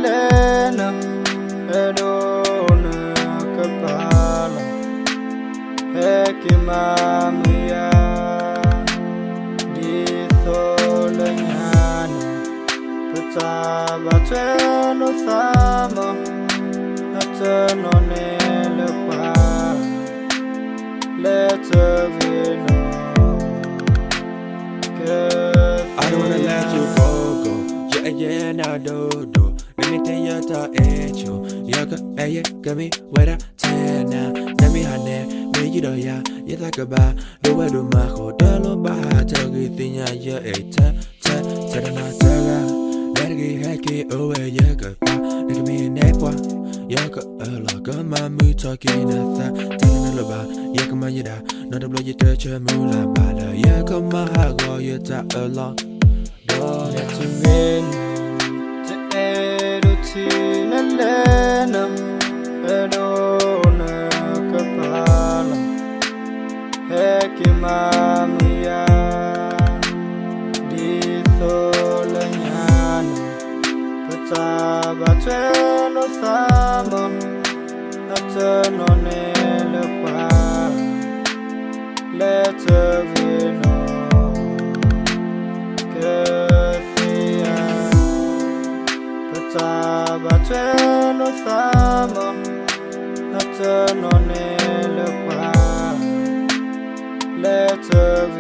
လဲၤနၤ, အဲၣ်ဒိးနကပၤလီၤ, ဟဲက့ၤမၤမုာ်ယၤ, ဒ်သိးလၢညါန့ၣ် ပတၢ်ဘၣ်ထွဲလိာ်သးမး, အတနီၤန့ၣ်လၢပှၤ လဲၤတဂ့ၤနီၤ, ကသ့ဧါ, ယအဲၣ်ယဲနၤ ဒိၣ်ဒိၣ်, နမ့ၢ်တဲယတၢ်အဲၣ်ဆိ, ယကအဲၣ်ယဲကမ့ၢ်ဝဲဒၣ်ထဲနၤ, နမ့ၢ်ဟးနဲ မ့ၢ်ယံၤဒီးယၤ ယသးကဘၣ် ဒိဝဲဒိၣ်မးဃိ တလိၣ်ဘၣ်ဟး တဂ့ၤသ့ၣ်ညါ ယအဲၣ်ထဲ ထဲ ထဲနၤတဂၤ, လဲၤတဂ့ၤ ဟဲက့ၤအိၣ်ဝဲယကပၤ, နကမ့ၢ်နဲပှၤ ယကအၢၣ်လီၤ ကမၤမုာ်ထီၣ်က့ၤနသး, တၢ်နနလိၣ်ဘၣ် ယကမၤယဒၣ်, နီတဘျီယတဆၢမုၢ်လၢ်ဘၣ်လၢ ယကမၤဟးဂီၤယတၢ်အၢၣ်လီၤ, ဒီးနတဂ့ၤန့ၣ် တအဲၣ်ဒိးထံၣ်နလဲၣ်နၤ, အဲၣ်ဒိးနကပၤလီၤ, ဟဲက့ၤမၤမုာ်ယၤ, ဒ်သိးလၢညါန့ၣ် ပတၢ်ဘၣ်ထွဲလိာ်သးမး, အတနီၤန့ၣ်လၢပှၤ လဲၤတဂ့ၤနီၤ, ကသ့ဧါ, ပတၢ်ဘၣ်ထွဲလိာ်သးမး, အတနီၤန့ၣ်လၢပှၤ လဲၤတဂ့ၤ